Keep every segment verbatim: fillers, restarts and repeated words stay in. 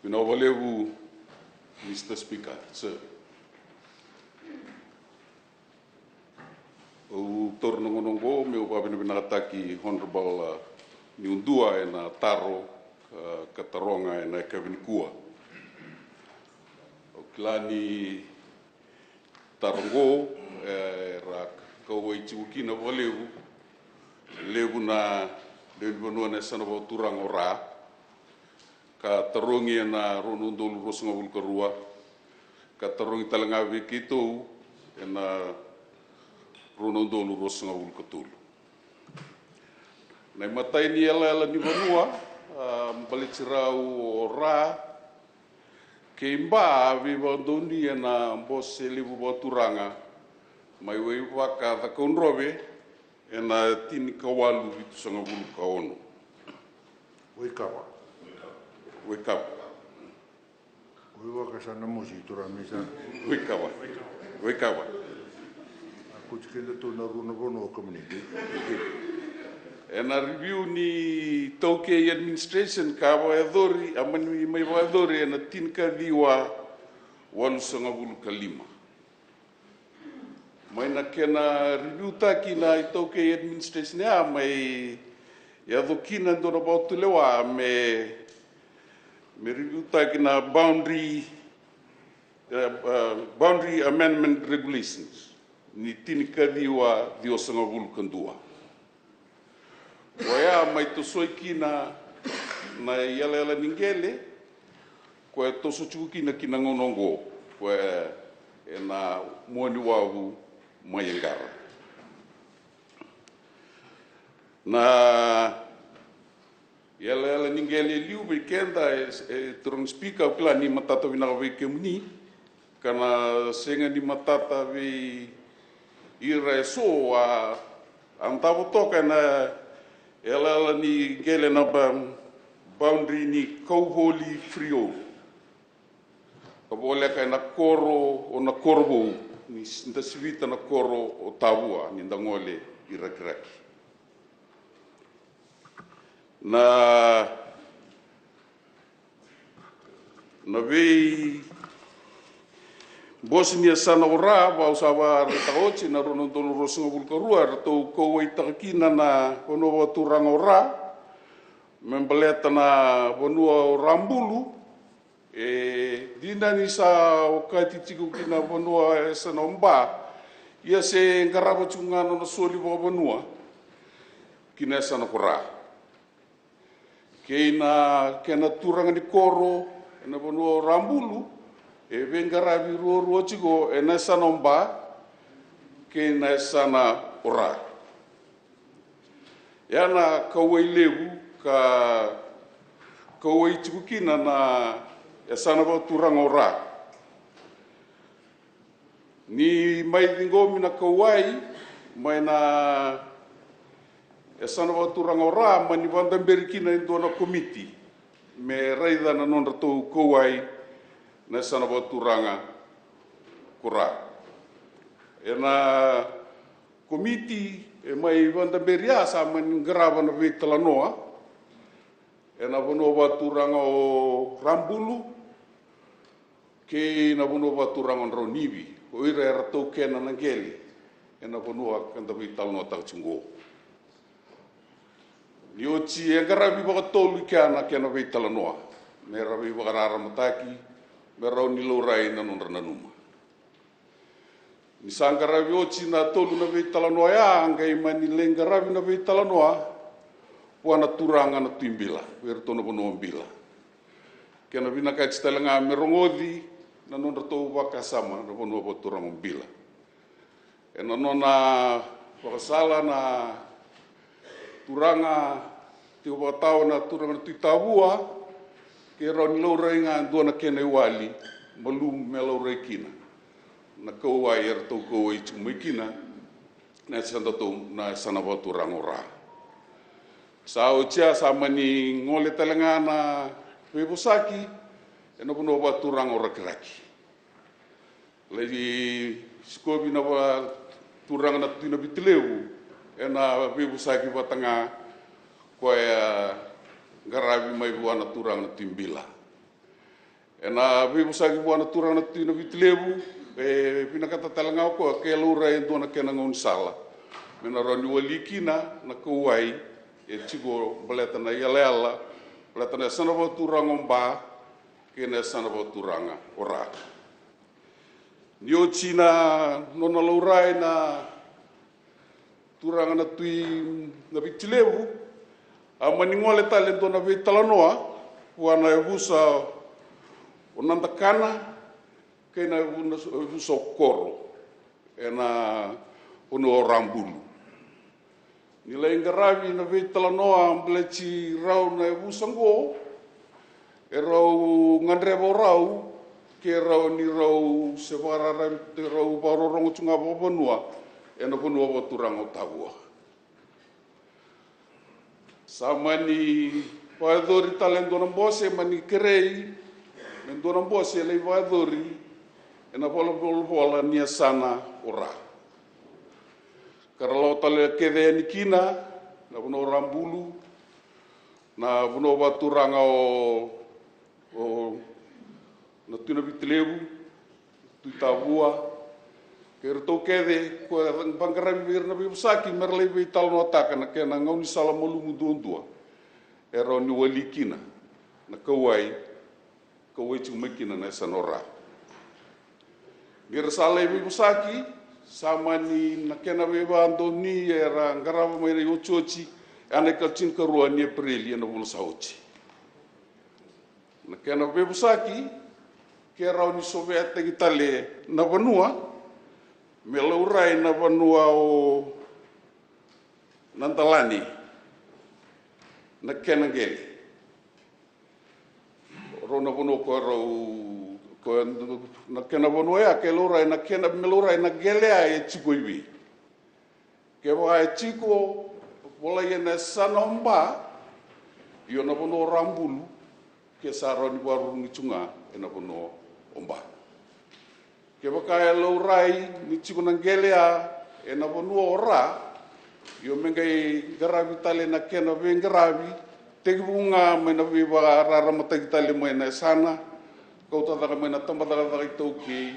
Vinaka vakalevu, Mister Speaker. Sir. Au taura na gauna oqo meu vakavinavinakataki Honourable, uh, Niudua ena taro, uh, ka taroga ena yakavi nikua. Au kila ni taro oqo, e, era kauwai tiko kina vakalevu, levu na lewe ni vanua ena yasana vakaturaga o Ra, ka tarogi ena rua na udolu ruasagavulu ka rua, ka tarogi tale ga vei keitou ena rua na udolu ruasagavulu ka tolu. Na imatai ni yalayala ni vanua, a, baleti rau o Ra kei Ba, a veivakadonui ena bose levu vakaturaga mai Waivaka, Cakaudrove, ena tinikawalu vitusagavulu ka ono. Waikava. Waikava. Waivaka sa na mosi, turaga, me sa. Waikava. Waikava. A kuti keda tu na rua na vanua o Kamuniti. Ena review ni iTaukei administration ka vakayacori, a mani mai vakayacori ena tinikaciwa walusagavulu ka lima. Mai na kena review taki na iTaukei administration ya, mai yaco kina e dua na vakatulewa me, me review taki na boundary, eh, eh, boundary amendment regulations ni tinikaciwa ciwasagavulu ka dua. Koya mai tosoi kina na yalayala ni qele, koya e toso tiko kina ki na gauna oqo, koya ena mua ni wavu mai Eqara. Na yalayala ni qele e liu vei keda, e, e, turaga ni Speaker, au kila ni matata vinaka vei kemuni, ka na sega ni matata vei ira eso, a, a davo toka ena yalayala ni qele na ba-, boundary ni Kauvoli Freehold. Ka voleka ena koro, o na koro vou, ni s-, da sivita na koro o Tavua, ni da gole i Rakiraki. Na, na vei bose ni yasana o Ra, vau sa vakaraitaka oti, na rua na udolu ruasagavulu ka rua, eratou kauwaitaka kina na vanua vakaturaga o Ra, me baleta na vanua o Rabulu, e dina ni sa okati tiko ki na vanua e yasana o Ba, ia se qarava tiko ga na nona soli vakavanua ki na yasana ko Ra. Kei na kena turaga ni koro ena vanua o Rabulu, e veiqaravi ruarua tiko ena yasana o Ba kei na yasana o Ra. Ya na kauwai levu ka kauwai tiko kina na yasana vakaturaga o Ra. Ni mai ciqomi na kauwai mai na yasana vakaturaga o Ra, mani vakadaberi kina e dua na komiti me raica na nodratou kauwai na yasana vakaturaga ko Ra. Ena komiti e mai vakadaberi ya sa mani qarava na veitalanoa ena vanua vakaturaga o Rabulu kei na vanua vakaturaga o Draunivi, o ira era taukena na qele ena vanua ka da veitalanoataka tiko oqo. Ni oti e qaravi vakatolu i kea na kena veitalanoa me ra veivakararamataki, me rawa ni laurai na nodra nanuma. Ni sa qaravi oti na tolu na veitalanoa ya, a qai mani lai qaravi na veitalanoa vua na turaga na Tui Bila, vei iratou na vanua o Bila. Kena vinakati tale ga me rogoci na nodratou vakasama na vanua vakaturaga o Bila. Ena nona vakasala na turaga tiko vakatawa na turaga na Tui Tavua, ke rawa ni laurai ga e dua na kena iwali malumu me laurai kina na kauwai eratou kauwai tiko mai kina na yasadatou, na yasana vakaturaga o Ra. Sa oti ya sa mani gole tale ga na veivosaki ena vanua vakaturaga o Rakiraki. Lai sikovi na vakaturaga na Tui Navitilevu ena veivosaki vata ga koya qaravi mai vua na turaga na Tui Bila. Ena veivosaki vua na turaga na Tui na Viti Levu, e vinakata tale ga o koya ke laurai e dua na kena gaunisala me na rawa ni wali kina na kauwai e tiko baleta na iyalayala, baleta na yasana vakaturaga o Ba kei na yasana vakaturaga o Ra. Ni oti na nona laurai na turaga na Tui na Viti Levu, a mani gole tale e dua na veitalanoa vua na yavusa o Nadakana kei na yavu- yavusa o Koro ena vanua o Rabulu. Ni lai qaravi na veitalanoa baleti rau na yavusa oqo, e rau gadreva o rau ke rawa ni rau se vakararavi, e rau vakarorogo tu ga vakavanua ena vanua vakaturaga o Tavua. Sa mani vakayacori tale e dua na bose, mani kerei me dua na bose e lai vakayacori ena valenivolavola ni yasana o Ra. Ka ra lako tale kece yani kina na vanua o Rabulu, na vanua vakaturaga o, o na Tui na Viti Levu, Tui Tavua, kei iratou kece ko e vaqaravi vei ira na veivosaki me ra lai veitalanoataka na kena gaunisala malumu duadua e rawa ni wali kina na kauwai, kauwai tiko mai kina na yasana o Ra. Ni ra sa lai veivosaki, sa mani na kena veivakadonui era qarava mai na iotioti, ena ika tinikarua ni Epereli ena vula sa oti. Na kena veivosaki ke rawa ni soveataki tale na vanua me laurai na vanua o Nadalani, na kena qele. Rau na vanua ko rau, ko na kena vanua ya ke laurai na kena, me laurai na qele ya e tiko i vei. Kevaka e tiko volai ena yasana o Ba, io na vanua o Rabulu ke sa rawa ni vakaruru ni tu ga ena vanua o Ba. Kevaka e laurai ni tiko na qele ya ena vanua o Ra, io me qai qaravi tale na kena veiqaravi, tekivu ga mai na veivakararamataki tale mai na yasana, kauta cake mai na tabacakacaka iTaukei,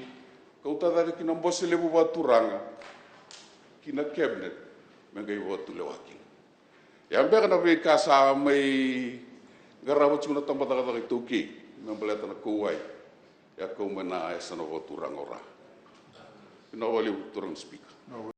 kauta cake ki na bose levu vakaturaga, ki na cabinet, me qai vakatulewa kina. Ia beka na veika sa mai qarava tiko na tabacakacaka iTaukei me baleta na kauwai, e a kau mai na yasana vakaturaga o Ra. Vinaka vakalevu turaga na Speaker.